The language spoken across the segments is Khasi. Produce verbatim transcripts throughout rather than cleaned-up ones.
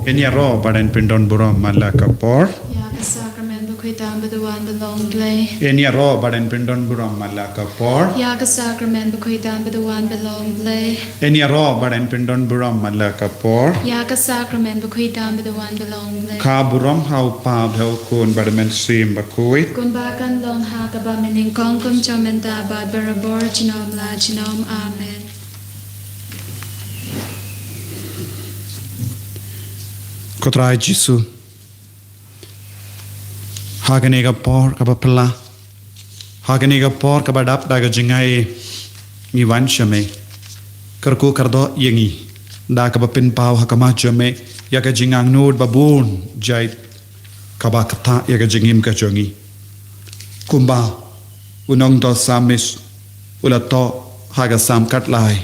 Yn ïaroh bad yn pyndon burom man la ka por. Ïa ka sakramen bakhuid tam ba duwan ba long Blei. Yn ïaroh bad yn pyndon burom man la ka por. Ïa ka sakramen bakhuid tam ba duwan ba long Blei. Yn ïaroh bad yn pyndon burom man la ka por. Ïa ka sakramen bakhuid tam ba duwan ba long Blei. Ka burom ha u Kpa bad ha u Khun bad ha u Mynsiem Bakhuid. Kumba kan long ha kaba mynnyngkong, kum jong mynta bad barabor junom la junom. Amen. Ko Trai Jisu, ha kane ka por kaba phylla, ha kane ka por kaba dap da ka jingaiei, ngi wan sha me. Kyrkhu kyrdoh ïa ngi da kaba pynpaw ha khmat jong me ïa ka jingangnud ba bun jait kaba ktah ïa ka jingim ka jong ngi. Kumba u nongthoh Salmis u la thoh ha ka Salm khatlai,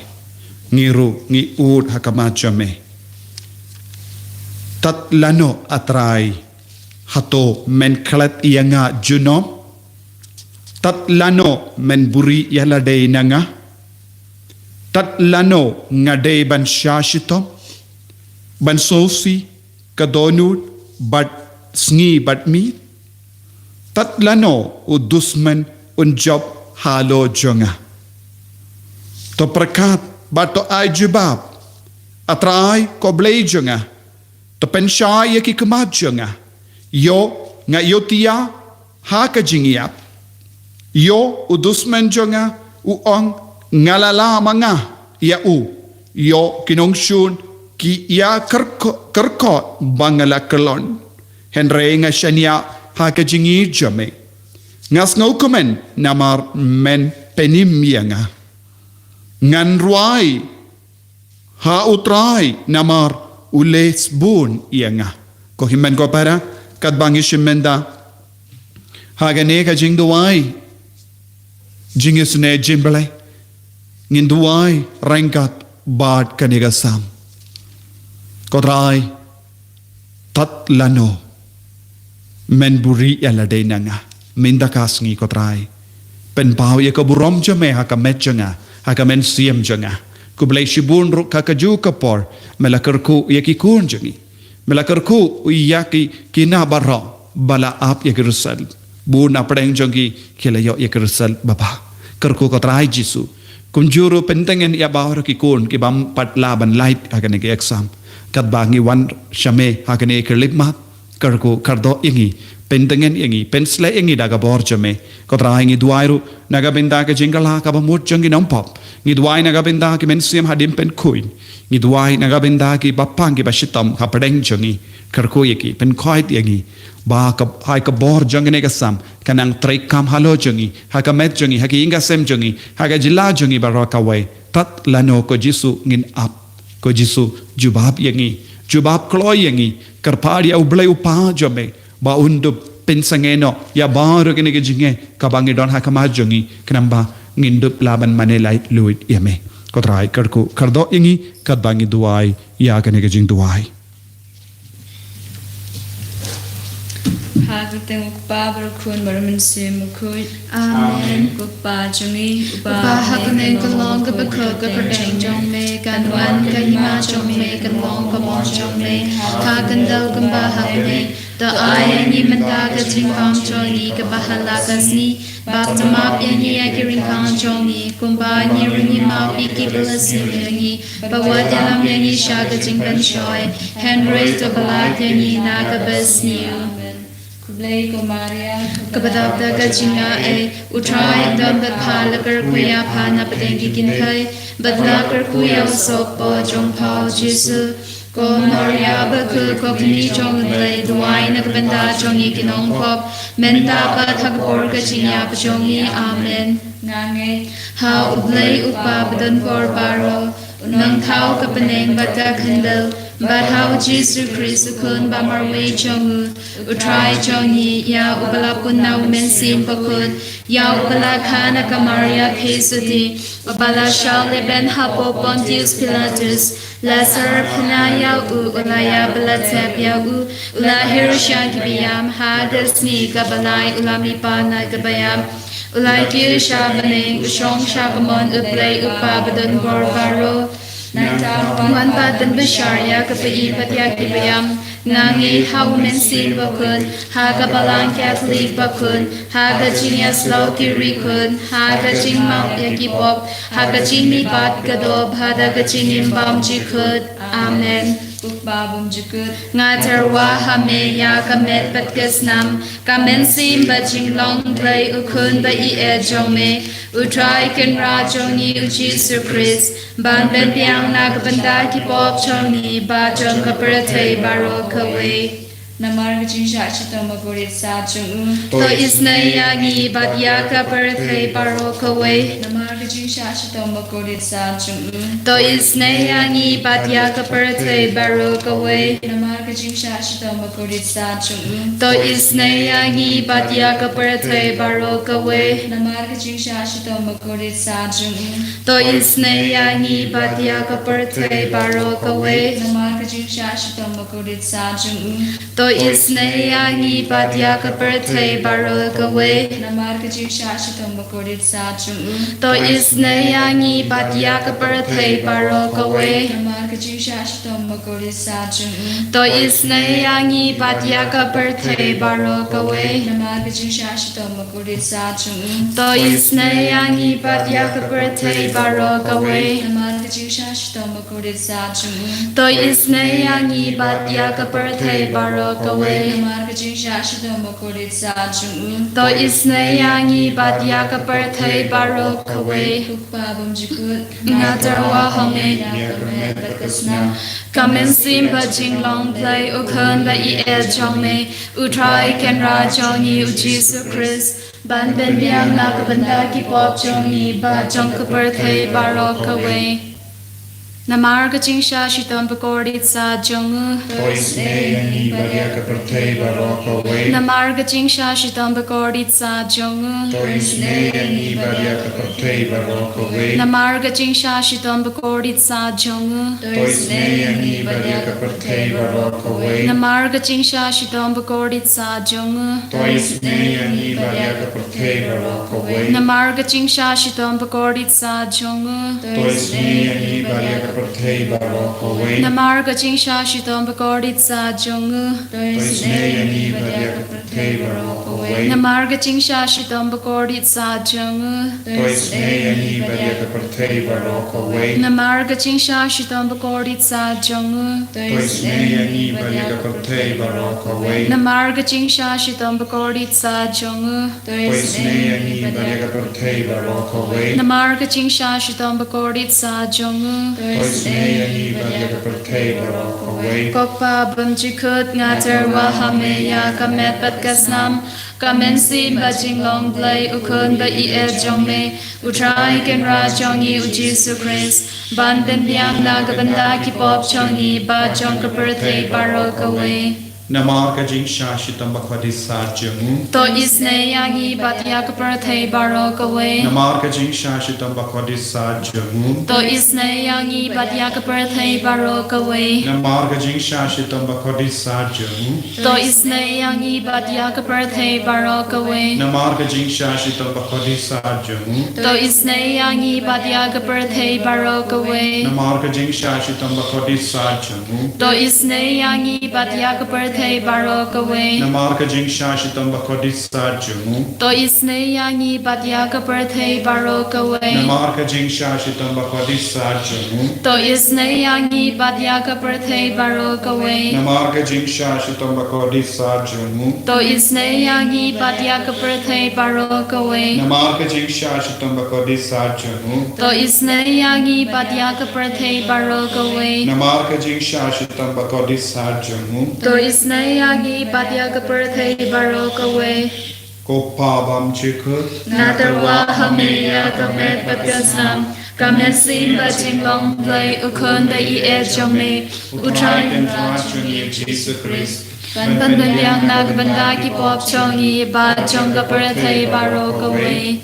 ngi ruh ngi ud ha khmat jong me. Tad lano, A Trai, hato men klet ïa nga junom? Tad lano men buhrieh ïa lade na nga? Tad lano nga dei ban shah shitom, ban sngewsih ka dohnud bad sngi bad miet? Tad lano u dusman un jop halor jong nga? To pyrkhat bad to ai jubab, A Trai ko Blei jong nga. To pynshai ïa ki khmat jong nga. Ïoh nga ïohthiah ha ka jingïap. Ïoh u dusman jong nga u ong, nga la lah ma nga ïa u. Ïoh ki nongshun ki ïa kyrko-, kyrkot ba nga la kyllon. Hynrei nga shaniah ha ka jingïeit jong me. Nga sngewkmen namar men pynim ïa nga. Ngan rwai ha U Trai namar u leh sbun ïa nga. Ko hynmen ko para, katba ngi shim mynta ha kane ka jingduwai jingisynei jingblei, ngin duwai ryngkat bad kane ka Salm. Ko Trai, tad lano men buhrieh ïa lade na nga? Mynta ka sngi ko Trai, pynpaw ïa ka burom jong me ha ka met jong nga, ha ka mynsiem jong nga. Khublei shibun ruh ha kajuh ka por me la kyrkhu ïa ki khun jong ngi, me la kyrkhu ïa ki khynnah baroh ba la ap ïa ki result. Bun na pdeng jong ki ki la ïoh ïa ki result babha. Kyrkhu ko Trai Jisu, kumjuh ruh pyntngen ïa baroh ki khun ki bym pat lah ban lait ha kane ka exam. Katba ngi wan sha me ha kane ka khyllipmat, kyrkhu kyrdoh ïa ngi, pyntngen ïa ngi, pynsleh ïa ngi da ka bor jong me. Ko Trai, ngi duwai ruh na ka bynta ka jingkylla kaba mut jong ki nongpop. Ngi duwai na ka bynta ki mynsiem haduh pynkhuid. Ngi duwai na ka bynta ki bapang ki bashitom ha pdeng jong ngi. Kyrkhu ïa ki, pynkhuid ïa ngi, ba ka, hai ka bor jong kane ka Salm kan nang treikam halor jong ngi, ha ka met jong ngi, ha ka ïing ka sem jong ngi, ha ka jylla jong ngi baroh kawei. Tad lano ko Jisu ngin ap? Ko Jisu, jubab ïa ngi, jubab kloi ïa ngi. Kyrpad ïa U Blei U Kpa jong me ba un dup pynsangeh noh ïa baroh kine ki jingeh kaba ngi don ha khmat jong ngi, khnang ba ngin dup lah ban mane laitluid ïa me. Ko Trai, kyrkhu kyrdoh ïa ngi katba ngi duwai ïa kane ka jingduwai. Ha ka kyrteng U Kpa bad U Khun bad U Mynsiem Bakhuid. Amen. Ko Kpa jong ngi uba ha bneng, ka long kaba kyrkhu, ka kyrteng jong me kan wan, ka hima jong me kan long, ka mon jong me kan don kumba ha bneng. To ai ïa ngi mynta ka jingbam jong ngi kaba ha la ka sngi. Bad to map ïa ngi ïa ki ryngkang jong ngi, kumba ngi ruh ngi map ïa kiba la sniew ïa ngi. Bad wat ïalam ïa ngi sha ka jingpynshoi, hynrei to pyllait ïa ngi na kaba sniew. Amen. Khublei ko Maria, kaba dap da ka jingaiei, U Trai u don bad pha, la kyrkhu ïa pha na pdeng ki kynthei, bad la kyrkhu ïa u sohpop jong pha U Jisu. Ko Maria bakhuid, ko kmie jong U Blei, duwai na ka bynta jong ngi ki nongpop, mynta bad ha ka por ka jingïap jong ngi. Amen. Nga ngeit ha U Blei U Kpa badonbor baroh, U Nongthaw ka bneng bad ka khyndew, bad ha U Jisu Khrist U Khun ba marwei jong U, U Trai jong ngi, ïa uba la pun na U Mynsiem Bakhuid, ïa uba la kha na ka Maria Theisotti, uba la shah lehbeiñ hapoh Pontius Pilatus, la syrphna ïa u, u la ïap, la tep ïa u, u la hiar sha ki baïap, ha ka sngi kaba lai u la mihpat na ki baïap, u la kiew sha bneng, u shong sha ka mon U Blei U Kpa badonbor baroh. Nangta wan pat ban bishar ïa ka pyrthei bad ïa ki baïam. Nga ngeit ha U Mynsiem Bakhuid, ha ka Balang Katholik bakhuid, ha ka jingïasyllok ki riewkhuid, ha ka jingmap ïa ki pop, ha ka jingmihpat ka doh bad ha ka jingim bymjukut. Amen. Nga tyrwa ha me ïa ka met bad ka snam, ka mynsiem bad jinglong Blei U Khun ba ïeit jong me, U Trai Kynrad jong ngi U Jisu Khrist, ban pynbiang na ka bynta ki pop jong ngi bad jong ka pyrthei baroh kawei. Namar ka jingshah shitom bakordit sa jong u, to isynei ïa ngi bad ïa ka pyrthei baroh kawei. Namar ka jingshah shitom bakordit sa jong u, to isynei ïa ngi bad ïa ka pyrthei baroh kawei. Namar ka jingshah shitom bakordit sa jong u, to isynei ïa ngi bad ïa ka pyrthei baroh kawei. Namar ka jingshah shitom bakordit sa jong u, to isynei ïa ngi bad ïa ka pyrthei baroh kawei. Namar ka jingshah shitom bakordit sa jong u, to isynei ïa ngi bad ïa ka pyrthei baroh kawei. Namar ka jingshah shitom bakordit sa jong u, to isynei ïa ngi bad ïa ka pyrthei baroh kawei. Namar ka jingshah shitom bakordit sa jong u, to isynei ïa ngi bad ïa ka pyrthei baroh kawei. Namar ka jingshah shitom bakordit sa jong u, to isynei ïa ngi bad ïa ka pyrthei baroh kawei. Namar ka jingshah shitom bakordit sa jong u, to isynei ïa ngi bad ïa ka pyrthei baroh kawei. Namar ka jingshah shitom bakordit sa jong u, to isynei ïa ngi bad ïa ka pyrthei baroh kawei. Ko Pa bymjukut, nga tyrwa ha me ïa ka met bad ka snam, ka mynsiem bad jinglong Blei U Khun ba ïeit jong me, U Trai Kynrad jong ngi U Jisu Khrist, ban pynbiang na ka bynta ki pop jong ngi bad jong ka pyrthei baroh kawei. Namar ka jingshah shitom bakordit sa jong u, to isynei ïa ngi bad ïa ka pyrthei baroh kawei. Namar ka jingshah shitom bakordit sa jong u, to isynei ïa ngi bad ïa ka pyrthei baroh kawei. Namar ka jingshah shitom bakordit sa jong u, to isynei ïa ngi bad ïa ka pyrthei baroh kawei. Namar ka jingshah shitom bakordit sa jong u, to isynei ïa ngi bad ïa ka pyrthei baroh kawei. Namar ka jingshah shitom bakordit sa jong u, to isynei ïa ngi bad ïa ka pyrthei baroh kawei. Namar ka jingshah shitom bakordit sa jong u, to isynei ïa ngi bad ïa ka pyrthei baroh kawei. Namar ka jingshah shitom bakordit sa jong u, to isynei ïa ngi bad ïa ka pyrthei baroh kawei. Namar ka jingshah shitom bakordit sa jong u, to isynei ïa ngi bad ïa ka pyrthei baroh kawei. Namar ka jingshah shitom bakordit sa jong u, to isynei ïa ngi bad ïa ka pyrthei baroh kawei. Namar ka jingshah shitom bakordit sa jong u, to isynei ïa ngi bad ïa ka pyrthei baroh kawei. Ko Pa bymjukut, nga tyrwa ha me ïa ka met bad ka snam, ka mynsiem bad jinglong Blei U Khun ba ïeit jong me, U Trai Kynrad jong ngi U Jisu Khrist, ban pynbiang na ka bynta ki pop jong ngi bad jong ka pyrthei baroh kawei. Namar ka jingshah shitom bakordit sa jong u, to isynei ïa ngi bad ïa ka pyrthei baroh kawei. Namar ka jingshah shitom bakordit sa jong u, to isynei ïa ngi bad ïa ka pyrthei baroh kawei. Namar ka jingshah shitom bakordit sa jong u, to isynei ïa ngi bad ïa ka pyrthei baroh kawei. Namar ka jingshah shitom bakordit sa jong u, to isynei ïa ngi bad ïa ka pyrthei baroh kawei. Namar ka jingshah shitom bakordit sa jong u, to isynei ïa ngi bad ïa ka pyrthei baroh kawei. Namar ka jingshah shitom bakordit sa jong u, to isynei ïa ngi bad ïa ka pyrthei baroh kawei. Namar ka jingshah shitom bakordit sa jong u, to isynei ïa ngi bad ïa ka pyrthei baroh kawei. Namar ka jingshah shitom bakordit sa jong u, to isynei ïa ngi bad ïa ka pyrthei baroh kawei. Namar ka jingshah shitom bakordit sa jong u, to isynei ïa ngi bad ïa ka pyrthei baroh kawei. Namar ka jingshah shitom bakordit sa jong u, to isynei ïa ngi bad ïa ka pyrthei baroh kawei. Ko Pa bymjukut, nga tyrwa ha me ïa ka met bad ka snam, ka mynsiem bad jinglong Blei U Khun ba ïeit jong me, U Trai Kynrad jong ngi U Jisu Khrist, ban pynbiang na ka bynta ki pop jong ngi bad jong ka pyrthei baroh kawei.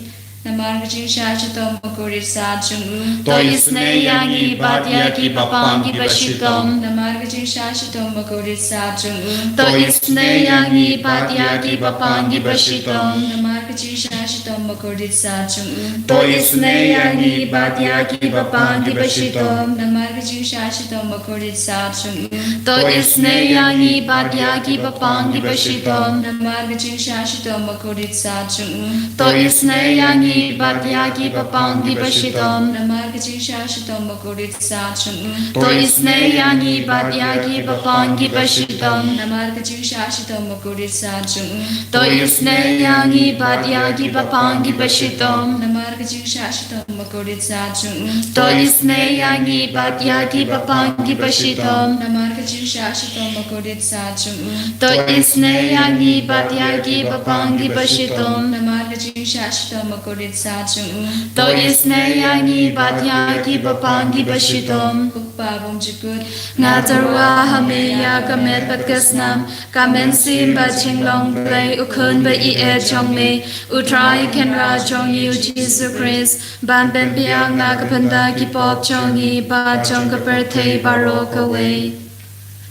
namar ka jingshah shitom bakordit sat jong u. To isynei ïa ngi bad ïa ki bapang kiba shitom. Namar ka jingshah shitom bakordit sat jong u. To isynei ïa ngi bad ïa ki bapang kiba shitom. Namar ka jingshah shitom bakordit sat jong u. To isynei ïa ngi bad ïa ki bapang kiba shitom. Namar ka jingshah shitom bakordit sat jong u. To isynei ïa ngi bad ïa ki bapang kiba shitom. Namar ka jingshah shitom bakordit sat jong u. To isynei ïa ngi bad ïa ki bapang kiba shitom. Namar ka jingshah shitom bakordit sat jong u. To isynei ïa ngi bad ïa ki bapang kiba shitom. Namar ka jingshah shitom bakordit sat jong u. To isynei ïa ngi bad ïa ki bapang kiba shitom. Namar ka jingshah shitom bakordit sat jong u. To isynei ïa ngi bad ïa ki bapang kiba shitom. Namar ka jingshah shitom bakordit sat jong u. To isynei ïa ngi bad ïa ki bapang kiba shitom. Namar ka jingshah shitom bakordit sat jong u. To isynei ïa ngi bad ïa ki bapang kiba shitom. Ko Pa bymjukut, nga tyrwa ha me ïa ka met bad ka snam, ka mynsiem bad jinglong Blei, u Khun ba ïeit jong me, u Trai Kynrad jong ngi u Jisu Khrist, ban pynbiang na ka bynta ki pop jong ngi bad jong ka pyrthei baroh kawei.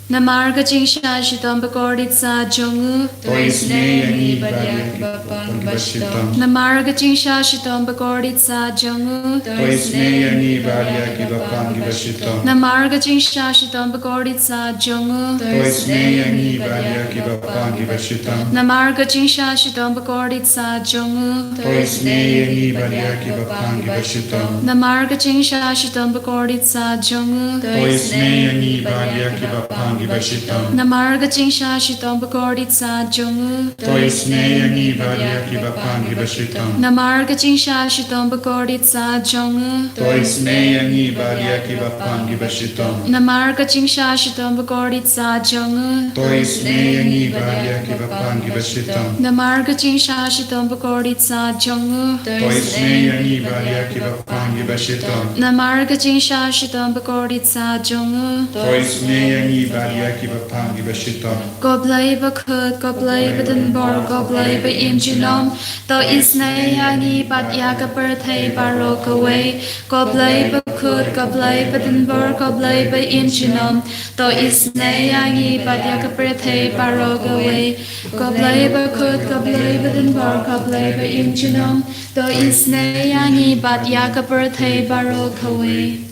Namar ka jingshah shitom bakordit sat jong u. To isynei ïa ngi bad ïa ki bapang kiba shitom. Namar ka jingshah shitom bakordit sat jong u. To isynei ïa ngi bad ïa ki bapang kiba shitom. Namar ka jingshah shitom bakordit sat jong u. To isynei ïa ngi bad ïa ki bapang kiba shitom. Namar ka jingshah shitom bakordit sat jong u. To isynei ïa ngi bad ïa ki bapang kiba shitom. Namar ka jingshah shitom bakordit sat jong u. To isynei ïa ngi bad ïa ki bapang kiba shitom. Namar ka jingshah shitom bakordit sat jong u. To isynei ïa ngi bad ïa ki bapang kiba shitom. Namar ka jingshah shitom bakordit sat jong u. To isynei ïa ngi bad ïa ki bapang kiba shitom. Namar ka jingshah shitom bakordit sat jong u. To isynei ïa ngi bad ïa ki bapang kiba shitom. Namar ka jingshah shitom bakordit sat jong u. To isynei ïa ngi bad ïa ki bapang kiba shitom. Namar ka jingshah shitom bakordit sat jong u. To isynei ïa ngi bad ïa ki bapang kiba shitom. Ko Blei bakhuid, ko Blei badonbor, ko Blei ba im junom. To isynei ïa ngi bad ïa ka pyrthei baroh kawei. Ko Blei bakhuid, ko Blei badonbor, ko Blei ba im junom. To isynei ïa ngi bad ïa ka pyrthei baroh kawei. Ko Blei bakhuid, ko Blei badonbor, ko Blei ba im junom. To isynei ïa ngi bad ïa ka pyrthei baroh kawei.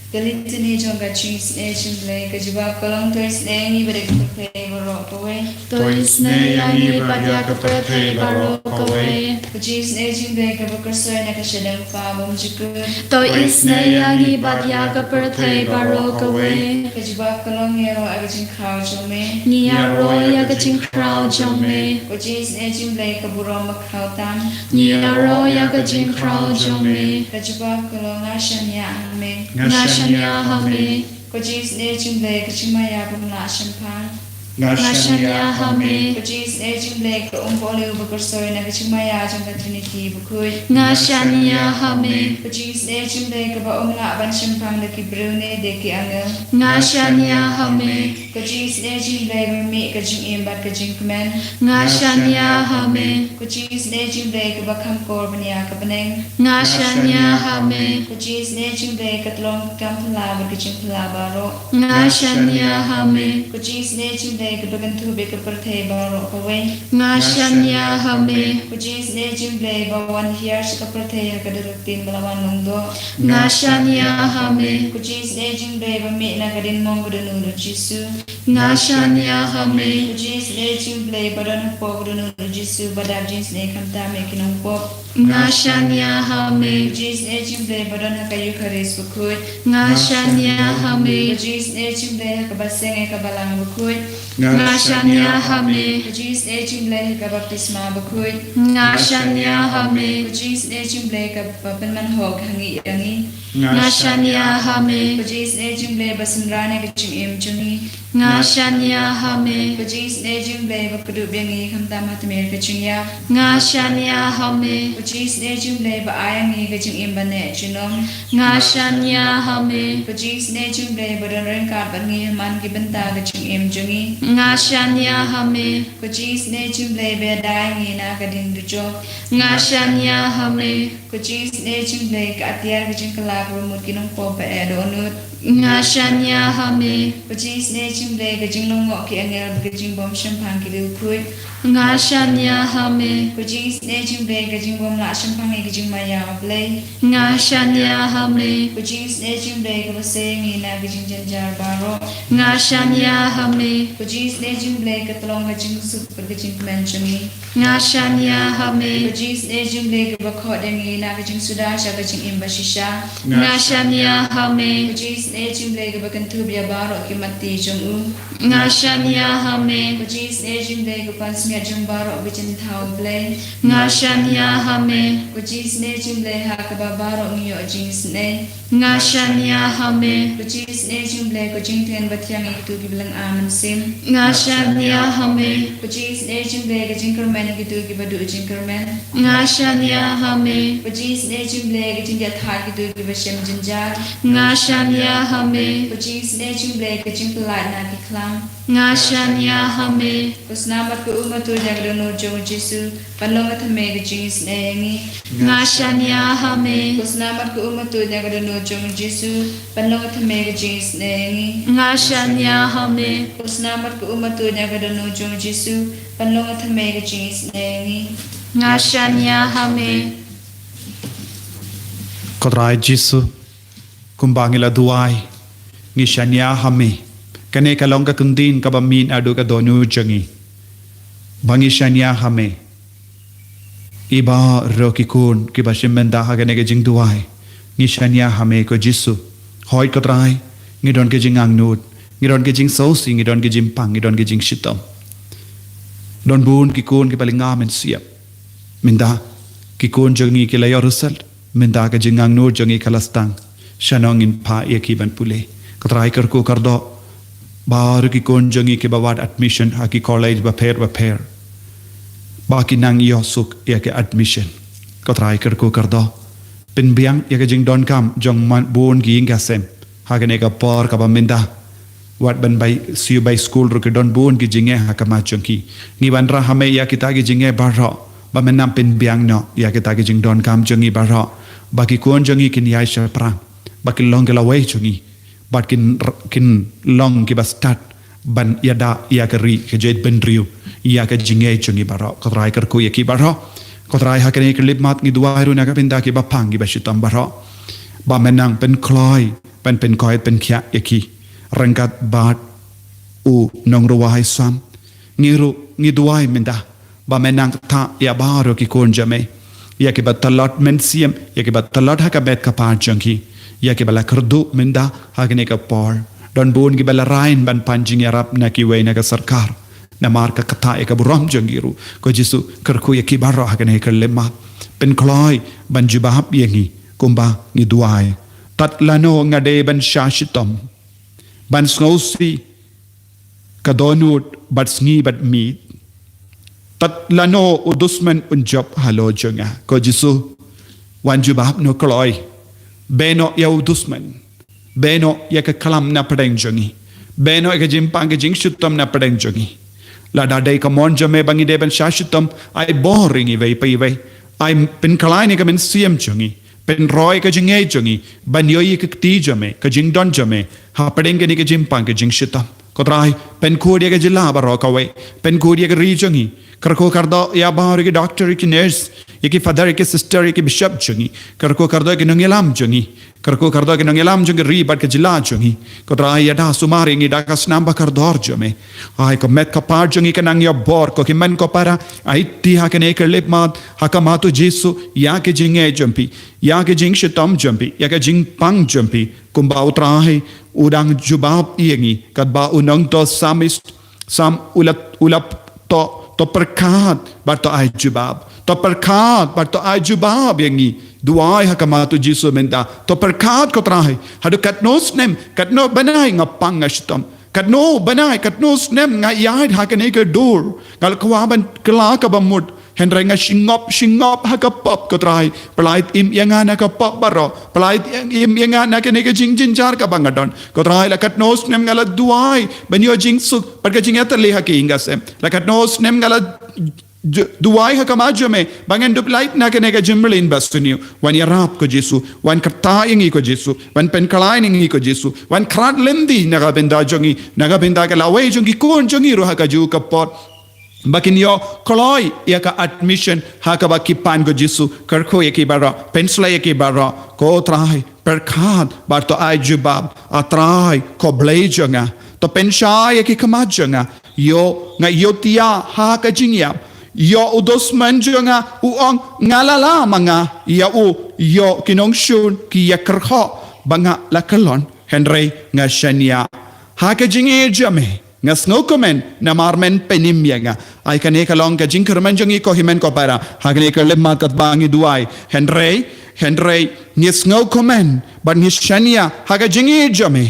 Ka litany jong ka jingisynei jong Blei, ka jubab ka long: To isynei ïa ngi bad ïa ka pyrthei baroh kawei. To isynei ïa ngi bad ïa ka pyrthei baroh kawei. Ka jingisynei jong Blei kaba kyrsoi na ka shadem Pa bymjukut. To isynei ïa ngi bad ïa ka pyrthei baroh kawei. Ka jubab ka long: Ïaroh ïa ka jingkhraw jong me. Ngi ïaroh ïa ka jingkhraw jong me. Ka jingisynei jong Blei ka burom ba khraw tam. Ngi ïaroh ïa ka jingkhraw jong me. Ka jubab ka long: Nga shaniah ha me. Nga shaniah ha me. Ka jingisynei jong Blei ka jingmaïa bym lah shemphang. Nga shaniah ha me. Ka jingisynei jong Blei ka um ba kyrsoi na ka jingmaïa jong ka Trinity bakhuid. Nga shaniah ha me. Ka jingisynei jong Blei kaba um lah ban shemphang da ki briew ne da ki angel. Nga shaniah ha me. Ka jingisynei jong Blei ba mih ka jingim bad ka jingkmen. Nga shaniah ha me. Ka jingisynei jong Blei kaba kham kor ban ïa ka bneng. Nga shaniah ha me. Ka jingisynei jong Blei ka tlong ka kam phylla bad ka jingphylla baroh. Nga shaniah ha me. Ka jingisynei jong Blei kaba kynthup ïa ka pyrthei baroh kawei. Nga shaniah ha me. Ka jingisynei jong Blei ba wan hiar sha ka pyrthei ha ka dur ka ktien ba la wan long doh. Nga shaniah ha me. Ka jingisynei jong Blei ba mih na ka diengmong ka dohnud u Jisu. Nga shaniah ha me. Ka jingisynei jong Blei ba don hapoh ka dohnud u Jisu ba dap jingisynei khamtam ïa ki nongpop. Nga shaniah ha me. Ka jingisynei jong Blei ba don ha ka Eukharist bakhuid. Nga shaniah ha me. Ka jingisynei jong Blei ha kaba seng ïa ka balang bakhuid. Nga shaniah ha me. Ka jingisynei jong Blei ha ka baptisma bakhuid. Nga shaniah ha me. Ka jingisynei jong Blei kaba pynman hok ha ngi ïa ngi. Nga shaniah ha me. Ka jingisynei jong Blei ba synran ïa ka jingim jong ngi. Nga shaniah ha me. Ko Jingsnei jong U Blei ba kdup ïa ngi khamtam ha tmier ka jingïap. Nga shaniah ha me. Ko Jingsnei jong U Blei ba ai ïa ngi ka jingim ba neh junom. Nga shaniah ha me. Ko Jingsnei jong U Blei ba don ryngkat bad ngi ha man ki bynta ka jingim jong ngi. Nga shaniah ha me. Ko Jingsnei jong U Blei ba ïada ïa ngi na ka ding dujok. Nga shaniah ha me. Ko Jingsnei jong U Blei ka atiar ka jingkylla kaba mut ki nongpop ba eh dohnud. Nga shaniah ha me. Ko Jingsnei jong U Blei ka jinglyngngoh ki angel bad ka jingbym shemphang ki riewkhuid. Nga shaniah ha me. Ko Jingsnei jong U Blei ka jingbym lah shemphang ïa ka jingmaïa U Blei. Nga shaniah ha me. Ko Jingsnei jong U Blei kaba sei ïa ngi na ka jingjynjar baroh. Nga shaniah ha me. Ko Jingsnei jong U Blei ka tyllong ka jingsuk bad ka jingkmen jong ngi. Nga shaniah ha me. Ko Jingsnei jong U Blei kaba khot ïa ngi na ka jingsuda sha ka jingim bashisha. Nga shaniah ha me. Ko Jingsnei jong U Blei kaba kynthup ïa baroh ki matti jong u. Nga shaniah ha me. Ko Jingsnei jong U Blei ka pansngiat jong baroh ki jingthaw U Blei. Nga shaniah ha me. Ko Jingsnei jong U Blei ha kaba baroh ngi ïoh jingisnei. Nga shaniah ha me. Ko Jingsnei jong U Blei ko jingthngan ba thiang ïa kito kiba lynga mynsiem. Nga shaniah ha me. Ko Jingsnei jong U Blei ka jingkyrmen ïa kito kiba duh jingkyrmen. Nga shaniah ha me. Ko Jingsnei jong U Blei ka jingdiah thait ïa kito kiba shem jynjar. Nga shaniah ha me. Ko Jingsnei jong U Blei ka jingpyllait na ki khlam. Nga shaniah ha me. Ko Snam bad ko Ummatud ïa ka dohnud jong U Jisu ban long ka thymmei ka jingisnei ïa ngi. Nga shaniah ha me. Ko Snam bad ko Ummatud ïa ka dohnud jong U Jisu ban long ka thymmei ka jingisnei ïa ngi. Nga shaniah ha me. Ko Snam bad ko Ummatud ïa ka dohnud jong U Jisu ban long ka thymmei ka jingisnei ïa ngi. Nga shaniah ha me. Ko Trai Jisu, kumba ngi la duwai, ngi shaniah ha me. Kane ka long ka ktien kaba mih naduh ka dohnud jong ngi ba ngi shaniah ha me. Ïa baroh ki khun kiba shim bynta ha kane ka jingduwai, ngi shaniah ha me ko Jisu. Hooid ko Trai, ngi don ka jingangnud, ngi don ka jingsngewsih, ngi don ka jingpang, ngi don ka jingshitom. Don bun ki khun kiba lynga mynsiem. Mynta ki khun jong ngi ki la ïoh result. Mynta ka jingangnud jong ngi ka la sdang. Shano ngin phah ïa ki ban pule? Ko Trai kyrkhu kyrdoh baroh ki khun jong ngi kiba wad admission ha ki college bapher bapher, ba kin nang ïoh suk ïa ki admission. Ko Trai kyrkhu kyrdoh, pynbiang ïa ka jingdonkam jong man bun ki ïing ki sem ha kane ka por kaba mynta. Wat ban bai siew bai skul ruh ki don bun ki jingeh ha khmat jong ki. Ngi wanrah ha me ïa kita ki jingeh baroh, ba men nang pynbiang noh ïa kita ki jingdonkam jong ngi baroh, ba ki khun jong ngi kin ïaid shaphrang, ba kin long ki lawei jong ngi, ba kin, kin long kiba stad ban ïada ïa ka ri ka jaitbynriew ïa ka jingeh jong ngi baroh. Ko Trai kyrkhu ïa ki baroh. Ko Trai ha kane ka khyllipmat ngi duwai ruh na ka bynta kiba pang kiba shitom baroh, ba men nang pynkloi, ban pynkoit pynkhiah ïa ki ryngkat bad u nongrwai Sam. Ngi ruh ngi duwai mynta ba men nang kyrkhu ïa baroh ki khun jong me, ïa kiba tlot mynsiem, ïa kiba tlot ha ka met ka phad jong ki, ïa kiba la kyrduh mynta ha kane ka por. Don bun kiba la rai ban pan jingïarap na kiwei na ka sorkar namar ka kata ïa ka burom jong ki ruh. Ko Jisu kyrkhu ïa ki baroh ha kane ka khyllipmat. Pynkloi ban jubab ïa ngi kumba ngi duwai. Tad lano nga dei ban shah shitom, ban sngewsih ka dohnud bad sngi bad miet? Tad lano u dusman un jop halor jong nga? Ko Jisu, wan jubab noh kloi. Beh noh ïa u dusman. Beh noh ïa ka khlam na pdeng jong ngi. Beh noh ïa ka jingpang ka jingshitom na pdeng jong ngi. Lada dei ka mon jong me ba ngi dei ban shah shitom, ai bor ïa ngi iwei pa iwei. Ai pynkhlaiñ ïa ka mynsiem jong ngi. Pynroi ka jingngeit jong ngi ban ïohi ïa ka kti jong me, ka jingdon jong me hapdeng kane ka jingpang ka jingshitom. Ko Trai, pynkhuid ïa ka jylla baroh kawei. Pynkhuid ïa ka ri jong ngi. Kyrkhu kyrdoh ïa baroh ki doctor, ki nurse, ïa ki father, ïa ki sister, ïa ki bishop jong ngi. Kyrkhu kyrdoh ïa ki nongïalam jong ngi. Kyrkhu kyrdoh ïa ki nongïalam jong ka ri bad ka jylla jong ngi. Ko Trai, ïada sumar ïa ngi da ka snam ba kordor jong me. Ai ko met ka phad jong ngi kan nang ïoh bor, ko ki mane ko para, aiti ha kane ka khyllipmat ha khmat u Jisu ïa ka jingngeit jong phi, ïa ka jingshitom jong phi, ïa ka jingpang jong phi. Kumba u Trai u dang jubab ïa ngi, katba u nongthoh Psalmist, Psalm u la, u la thoh, to pyrkhat bad to ai jubab. To pyrkhat bad to ai jubab ïa ngi. Duwai ha khmat u Jisu mynta. To pyrkhat ko Trai. Haduh katno snem, katno bnai nga pang nga shitom. Katno bnai, katno snem nga ïaid ha kane ka dur. Nga la kwah ban kylla kaba mut. Hynrei nga shngop, shngop ha ka pop, ko Trai. Pyllait im ïa nga na ka pop baroh. Pyllait im ïa nga na kane ka jingjynjar kaba nga don. Ko Trai, la katno snem nga la duwai ban ïoh jingsuk bad ka jingïatylli ha ka ïing ka sem. La katno snem nga la duwai ha khmat jong me ba ngan dup lait na kane ka jingmlien ba sniew. Wan ïarap, ko Jisu. Wan kyrta ïa ngi, ko Jisu. Wan pynkhlaiñ ïa ngi, ko Jisu. Wan khrat lynti na ka bynta jong ngi, na ka bynta ka lawei jong ki khun jong ngi ruh ha kajuh ka por. Ba kin ïoh kloi ïa ka admission ha kaba ki pan, ko Jisu. Kyrkhu ïa ki baroh, pynshlei ïa ki baroh, ko Trai. Pyrkhat bad to ai jubab. A Trai, ko Blei jong nga, to pynshai ïa ki khmat jong nga. Ïoh nga ïohthiah ha ka jingïap. Ïoh u dusmon jong nga u ong nga la lah ma nga ïa u. Ïoh ki nongshun ki ïakyrkhu ba nga la kyllon. Hynrei nga shaniah ha ka jingïeit jong me. Nga sngewkmen namar men pynim ïa nga. Ai kane ka long ka jingkyrmen jong ngi, ko hynmen ko para. Ha kane ka khyllipmat katba ngi duwai. Hynrei, hynrei ngi sngewkmen bad ngi shaniah ha ka jingïeit jong me.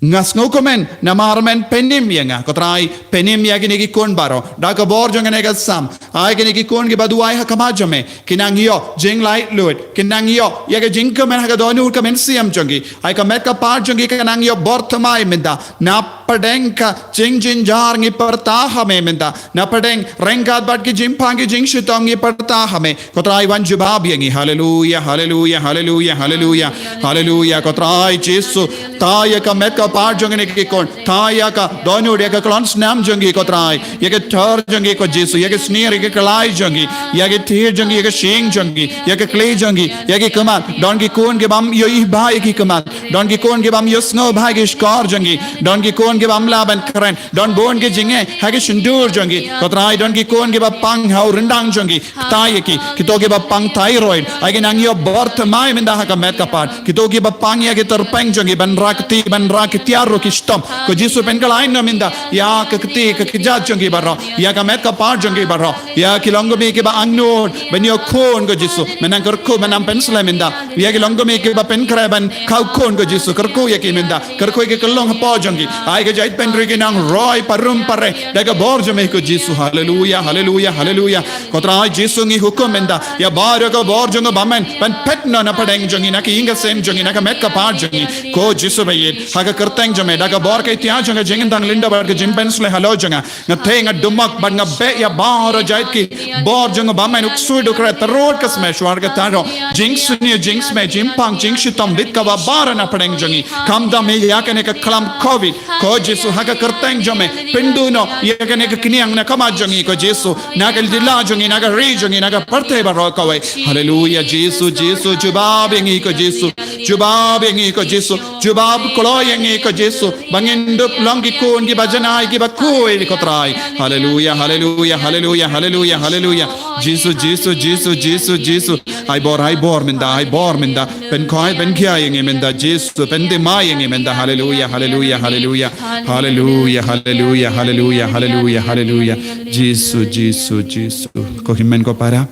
Nga sngewkmen namar men pynim ïa nga, ko Trai. Pynim ïa kine ki khun baroh da ka bor jong kane ka Salm. Ai kine ki khun kiba duwai ha khmat jong me kin nang ïoh jinglaitluid, kin nang ïoh ïa ka jingkmen ha ka dohnud ka mynsiem jong ki. Ai ka met ka phad jong ki kan nang ïoh bor thymmai mynta. Na pdeng ka jingjynjar ngi pyrta ha me mynta. Na pdeng ryngkat bad ki jingpang ki jingshitom ngi pyrta ha me. Ko Trai, wan jubab ïa ngi. Haleluia, haleluia, haleluia, haleluia. Haleluia, ko Trai Jisu. Thaw ïa ka met ka phad jong kine ki khun. Thaw ïa ka dohnud, ïa ka khlon snam jong ki, ko Trai. Ïa ka thor jong ki, ko Jisu. Ïa ka snier, ïa ka khlaiñ jong ki. Ïa ka thied jong ki, ïa ka shyieng jong ki. Ïa ka khlieh jong ki. Ïa ki khmat. Don ki khun kibym ïohi bha ïa ki khmat. Don ki khun kibym ïohsngew bha ïa ki shkor jong ki. Don ki khun kibym lah ban kren. Don bun ki jingeh ha ki shyntur jong ki. Ko Trai, don ki khun kiba pang ha u ryndang jong ki. Kata ïa ki, kito kiba pang thyroid, ai kin nang ïoh bor thymmai mynta ha ka met ka phad. Kito kiba pang ïa ki tyrpeng jong ki, ban rah kti, ban rah ki tiar ruh ki shitom. Ko Jisu, pynkhlaiñ noh mynta ïa ka kti ka kjat jong ki baroh, ïa ka met ka phad jong ki baroh, ïa ki longkmie kiba angnud ban ïoh khun, ko Jisu. Men nang kyrkhu, men nang pynslem mynta ïa ki longkmie kiba pynkhreh ban khaw khun, ko Jisu. Kyrkhu ïa ki mynta. Kyrkhu ïa ki kyllon hapoh jong ki. Ai ka jaitbynriew kin nang roi parum pare da ka bor jong me, ko Jisu. Haleluia, haleluia, haleluia. Ko Trai Jisu, ngi hukum mynta ïa baroh ka bor jong u bymman ban phet noh na pdeng jong ngi, na ka ïing ka sem jong ngi, na ka met ka phad jong ngi, ko Jisu ba ïeit. Ha ka kyrteng jong me, da ka bor ka ïtiar jong ka jingkyntang lyndoh bad ka jingpynsleh halor jong nga, nga theh, nga dumok bad nga beh ïa baroh jait ki bor jong u bymman, u ksuid, u kret, tarot, ka smet, shuwa ka taro, jingsniew, jingsmet, jingpang, jingshitom, bit kaba baroh na pdeng jong ngi. Khamtam ïa kane ka khlam covid, ko Jisu, ha ka kyrteng jong me, pynduh noh ïa kane ka khñiang na khmat jong ngi, ko Jisu, na ka jylla jong ngi, na ka ri jong ngi, na ka pyrthei baroh kawei. Haleluia, Jisu, Jisu, jubab ïa ngi, ko Jisu. Jubab ïa ngi, ko Jisu. Jubab kloi ïa ngi, ko Jisu. Ba ngin dup long ki khun kiba janai, kiba khuid, ko Trai. Haleluia, haleluia, haleluia, haleluia, haleluia. Jisu, Jisu, Jisu, Jisu, Jisu. Ai bor, ai bor mynta, ai bor mynta. Pynkhoi, pynkhia ïa ngi mynta, Jisu. Pynthymmai ïa ngi mynta. Haleluia, haleluia, haleluia. Haleluia, haleluia, haleluia, haleluia, haleluia. Jisu, Jisu, Jisu. Ko hynmen ko para,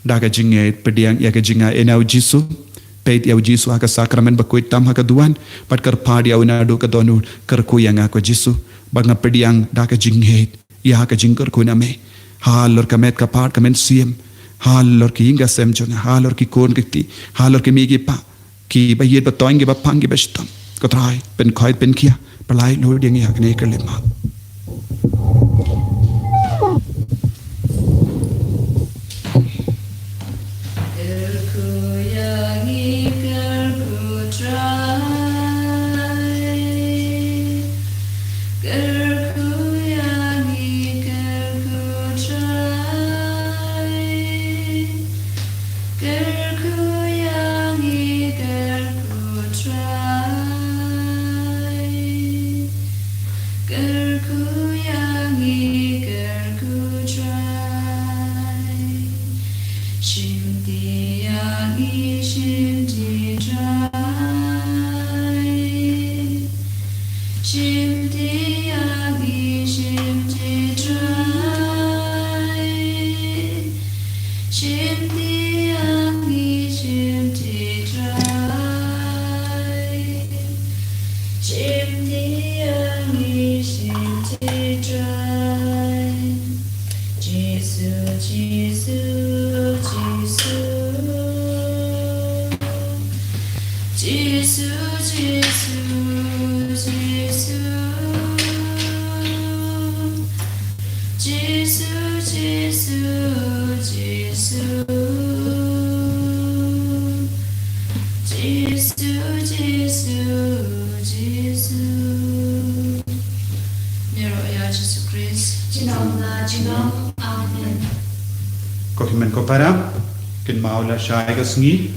da ka jingngeit pdiang ïa ka jingaiei na u Jisu. Peit ïa u Jisu ha ka sakramen ba khuid tam ha ka duwan. Bad kyrpad ïa u naduh ka dohnud. Kyrkhu ïa nga, ko Jisu. Bad nga pdiang da ka jingngeit ïa ka jingkyrkhu na me. Halor ka met ka phad ka mynsiem. Halor ki ïing ka sem jong nga. Halor ki khun ki kti. Halor ki kmie ki kpa. Kiba ïeit ba toiñ, kiba pang, kiba shitom. Ko Trai, pynkhoit, pynkhia, pyllait lut ïa ngi ha kane ka khyllipmat. Kyrkhu ïa ngi, kyrkhu Trai. Kyrkhu ïa ngi, kyrkhu Trai. Kyrkhu ïa ngi, kyrkhu Trai. Kyrkhu ïa ngi, kyrkhu Trai. Shimti ïa ngi, shimti Trai. Shimti ïa ngi, shimti Trai. Shimti ïa ngi, shimti Trai. Shimti ïa ngi, Jisu, Jisu, Jisu, Jisu, Jisu, Jisu, Jisu, Jisu, Jisu, Jisu, Jisu. Nero ya Jisu Krist. Jinong la jinong. Amen. Ko hynmen ko para, kynmaw lashai ka sngi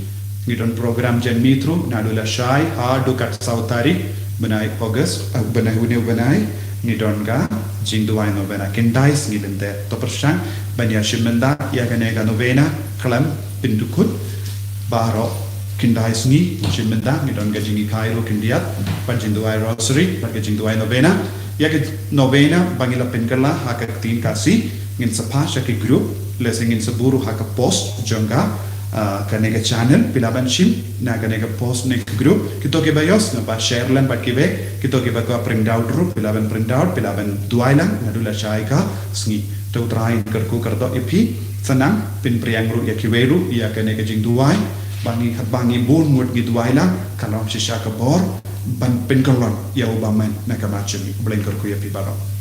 ngi don program jan mitru naduh lashai haduh katsaw tarik bnai August, eh, bnai une u bnai ngi don ka jingduwai novena. Khyndai sngi lynter to pyrshang ban ïa shim bynta ïa kane ka novena khlem pyndukut. Baroh khyndai sngi shim bynta ngi don ka jinghikai ruh khyndiat, bad jingduwai rosary bad ka jingduwai novena. Ïa ka novena ba ngi la pynkylla ha ka ktien Khasi ngin sa pass sha ki group, lehse ngin sa buh ruh ha ka post jong ka, ah, kane ka channel. Phi lah ban shim na kane ka post ne ka group. Kito kiba ïohsngew ba share lem bad kiwei, kito kiba kwah print out ruh phi lah ban print out, phi lah ban duwai lang naduh lashai ka sngi. To U Trai un kyrkhu kyrdoh ïa phi. Sa nang pynpriang ruh ïa kiwei ruh ïa kane ka jingduwai, ba ngi katba ngi bun ngut ngi duwai lang, kan long shisha ka bor ban pynkyllon ïa u bymman na ka mat jong ngi. U Blei un kyrkhu ïa phi baroh.